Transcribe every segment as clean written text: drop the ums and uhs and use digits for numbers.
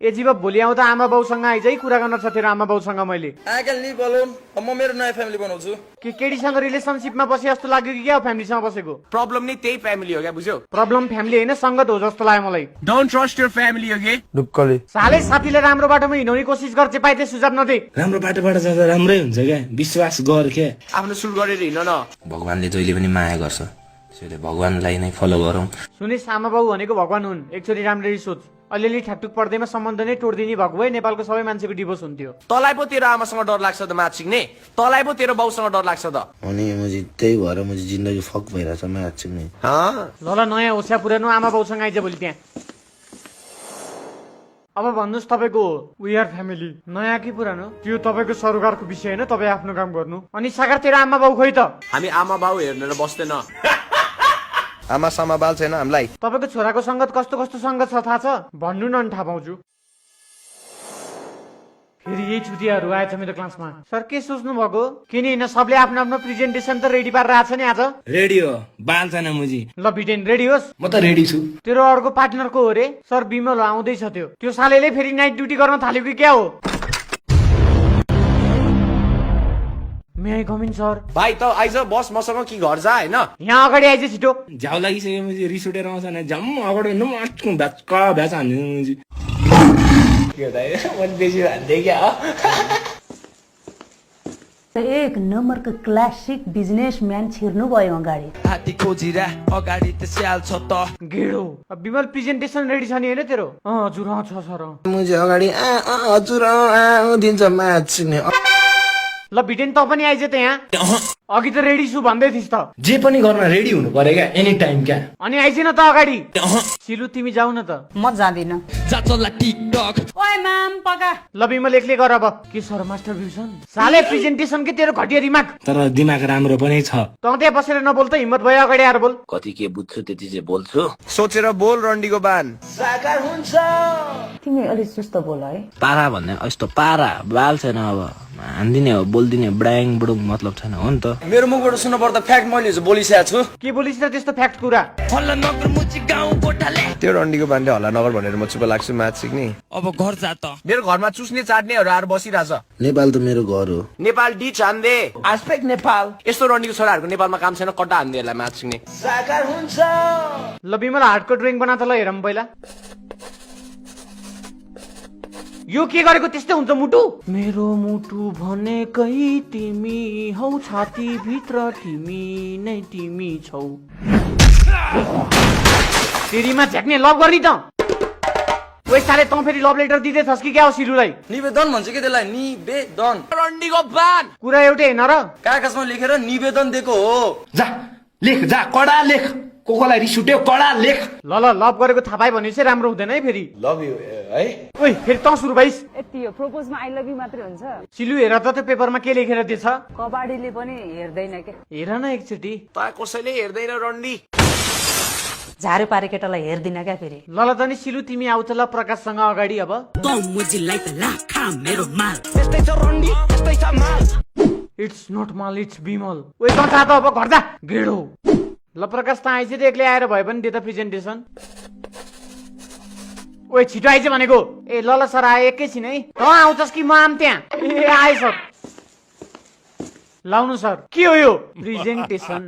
ए जीव भोलि आउँदा आमा बाउसँग आइज है, कुरा गर्न छ तेरो आमा बाउसँग मैले। आइकल नि बोलौँ म मेरो नयाँ फ्यामिली बनाउँछु। के केटीसँग रिलेसनसिपमा बसे जस्तो लाग्यो कि क्या हो फ्यामिलीसँग बसेको? प्रब्लम नै त्यही फ्यामिली हो क्या, बुझ्यौ? प्रब्लम फ्यामिली होइन सङ्गत हो जस्तो लाग्यो मलाई। डोन्ट ट्रस्ट योर फ्यामिली हो कि ढुक्कले साले साथीले राम्रो बाटोमा हिँडाउने कोसिस गर्छ पाइते सुझाव नदे। राम्रो बाटोबाट जाँदा राम्रै हुन्छ क्या, विश्वास गर क्या। आफ्नो सुट गरेर हिँड न। भगवानले जहिले पनि माया गर्छ, त्यसैले भगवानलाई नै फलो गरौँ। सुनिस आमा बाउ भनेको भगवान हुन्, एकचोटि राम्ररी सोच। अलिअलि ठ्याकठुक पर्दैमा सम्बन्ध नै तोड्दिने भएको भए नेपालको सबै मान्छेको डिभोर्स हुन्थ्यो। तँलाई पो तेरो आमासँग डर लाग्छ त म्याच सिक्ने, तँलाई पो तेरो बाउसँग डर लाग्छ त। अनि मुझे त्यही भएर मुझे जिन्दगी फक भइरहेछ म्याच चिन्ने। ल नयाँ होस्या पुरानो आमा बाउसँग आइज भोलि त्यहाँ। अब भन्नुहोस् तपाईँको वी आर फ्यामिली नयाँ कि पुरानो? त्यो तपाईँको सरोकारको विषय होइन, तपाईँ आफ्नो काम गर्नु। अनि सागर तेरो आमा बाउ खोइ त? हामी आमा बाउ हेर्नेर बस्दैन। आमा सामा बाल छैन हामीलाई। तपाईँको छोराको सङ्गत कस्तो कस्तो सङ्गत छ थाहा छ? भन्नु न थाहा पाउँछु। फेरि यही छुट्टीहरू आएछ मेरो क्लासमा। सर के सोच्नु भएको? किन होइन सबले आफ्नो आफ्नो प्रेजेन्टेसन त रेडी पारेर आएको छ नि आज। रेडी हो, बाल छैन मुझी। ल भिटेन रेडी होस्। म त रेडी छु। तेरो अर्को पार्टनरको हो रे सर, बिमल आउँदैछ त्यो सालेले फेरि नाइट ड्युटी गर्न थाल्यो कि क्या हो? मे आई कम इन सर? भाइ त आइज बस मसँग कि घर जा होइन। यहाँ अगाडि आइज छिटो। झ्याउ लागिसक्यो मुझे, रिस उठेर आउँछ नि झ्याम अगाडि न अट्कु भ्याचका भ्याच हान्दिनु मुझे। के हो दाइ मैले बेसी हान्दै क्या। एक नम्बरको क्लासिक बिजनेसम्यान छिर्नु भयो अगाडि। हात्ती खोजिरा अगाडि त स्याल छ त। गेडो बिमल प्रेजेन्टेसन रेडी छ नि होइन तेरो? हजुर छ सर। मुझे अगाडि हजुर दिन्छ म्याच चिन्ने। ल भिटेन त पनि आइज त यहाँ। अघि त रेडी छु भन्दै थिइस् त। जे पनि गर्न रेडी हुनु पर्यो क्या, एनी टाइम क्या। अनि आइज न त अगाडि। सिलु तिमी जाऊ न त। म जाँदिन। ओए म्याम पका। ल बिमल एक्लै गर अब। के सर मास्टर भ्युसन? साले प्रेजेन्टेसन के तेरो घटिया दिमाग। तर दिमाग राम्रो पनि छ। तँ त्यहाँ बसेर नबोल त, हिम्मत भयो अगाडि आएर बोल। कति के बुझ्छु त्यति चाहिँ बोल्छु। सोचेर बोल रन्डीको बान। तिमी अलिक सुस्त बोल है। पारा भन्ने यस्तो पारा बाल छैन, अब हान्दिने हो बोल्दिने ब्राङ बुडुङ मतलब छैन हो नि त। मेरो मुखबाट सुन्नु पर्दा फ्याक्ट मैले हिजो बोलिसकेको छु। के बोलिस् र त्यस्तो फ्याक्ट कुरा? त्यो रन्डीको बानले हल्ला नगर भनेर म चुप लाग्छु म्याच सिक्ने। अब घर जा त। मेरो घरमा चुस्ने चाट्नेहरू आएर बसिरहेछ। नेपाल त मेरो घर हो। नेपाल डी छान्दे आस्पेक्ट नेपाल। यस्तो रन्डीको छोराहरूको नेपालमा काम छैन, कट्टा हान्देहरूलाई म्याच सिक्ने। ल बिमल हार्डको ड्रइङ बना त ल हेरौँ पहिला। यो के गरेको त्यस्तै हुन्छ मुटु? मेरो मुटु भनेकै तिमी हौ, छाती भित्र तिमी नै तिमी छौ। तेरीमा झ्याक्ने लभ गर्ने त। ओइ साले तँ फेरि लभ लेटर दिँदै छस् कि क्या हो सिलुलाई? निवेदन भन्छ कि त्यसलाई, निवेदन। रन्डीको बान कुरा एउटै होइन र? कागजमा लेखेर निवेदन दिएको हो। जा लेख, जा कडा लेख। कोकोलाई रिस उठ्यो कडा लेख। ल लभ गरेको थाहा पायो भने चाहिँ राम्रो हुँदैन है फेरि। लभ यु है। ओइ फेरि तँ सुरु भइस्। यति हो प्रपोजमा आई लभ यु मात्रै हुन्छ? सिलु हेर त त्यो पेपरमा के लेखेर दिएछ। कबाडीले पनि हेर्दैन के। हेर न एकचोटि। त कसैले हेर्दैन रन्डी। झारे पारे केटालाई हेर्दिन क्या फेरि। ल त नि सिलु तिमी आउ त ल प्रकाशसँग अगाडि अब। It's not Mal it's Bimal. ओइ तँ चाह त अब घर जा गेडो। ल प्रकाश त आइज त एक्लै आएर भए पनि दे त प्रेजेन्टेसन। ओइ छिटो आइज भनेको। ए ल सर आए एकैछिन है। तँ आउँछस् कि म आम त्यहाँ? ए आए सर। लाउनु सर। के हो यो? प्रेजेन्टेसन।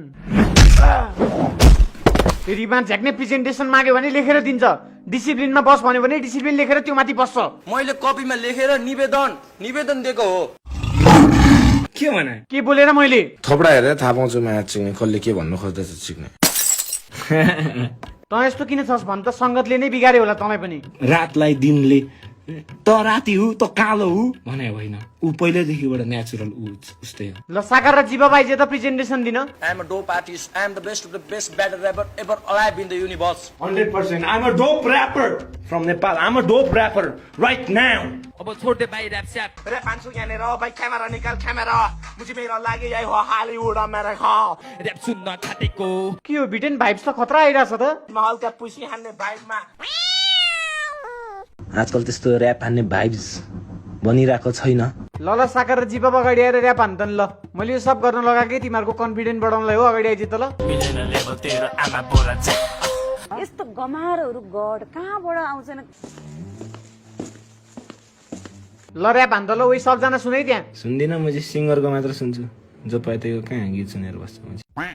फेरिमा झ्याक्ने प्रेजेन्टेसन माग्यो भने लेखेर दिन्छ। डिसिप्लिनमा बस भन्यो भने डिसिप्लिन लेखेर त्यो माथि बस्छ। मैले कपीमा लेखेर निवेदन दिएको हो। के भने? के बोलेर मैले? थोपडा हेरेर थाहा पाउँछु म्याच सिक्ने कसले के भन्नु खोज्दैछ सिक्ने। तँ यस्तो किन छस् भन् त, सङ्गतले नै बिगाऱ्यो होला तँलाई पनि। रातलाई दिनले त राति हु त कालो हु भने होइन, ऊ पहिल्यैदेखिबाट नेचुरल उस्तै हो। ल साकार र जीवा बाइजे त प्रेजेन्टेसन दिन। I am a dope artist. I am the best of the best battle rapper ever alive in the universe. 100%. I'm a dope rapper from Nepal. I'm a dope rapper right now. अब छोड they भाइ rap स्याप। Rap हान्छु यहाँनिर भाइ, camera निकाल camera. मुझे मेरो लागि यही हो हलिउड अमेरिका। ऱ्याप सुन्न खाटेको। के हो भिटेन भाइब्स त खतरा आइरहेछ त। महलका पुसी हान्ने भाइबमा। आजकल त्यस्तो ऱ्याप हान्ने भाइब्स बनिरहेको छैन। ल साकार र जीवा अगाडि आएर ऱ्याप हान्थन्। ल मैले यो सब गर्न लगाएकै तिमीहरूको कन्फिडेन्ट बढाउनलाई हो। अगाडि आइज त ल। यस्तो गमारहरू गड कहाँबाट आउँछन्? ल ऱ्याप हान्द ल उही सबजना सुनाइ त्यहाँ सुन्दिनँ म चाहिँ सिङ्गरको मात्र सुन्छु जो पायो त्यही कहाँ गीत सुनेर बस्छु म चाहिँ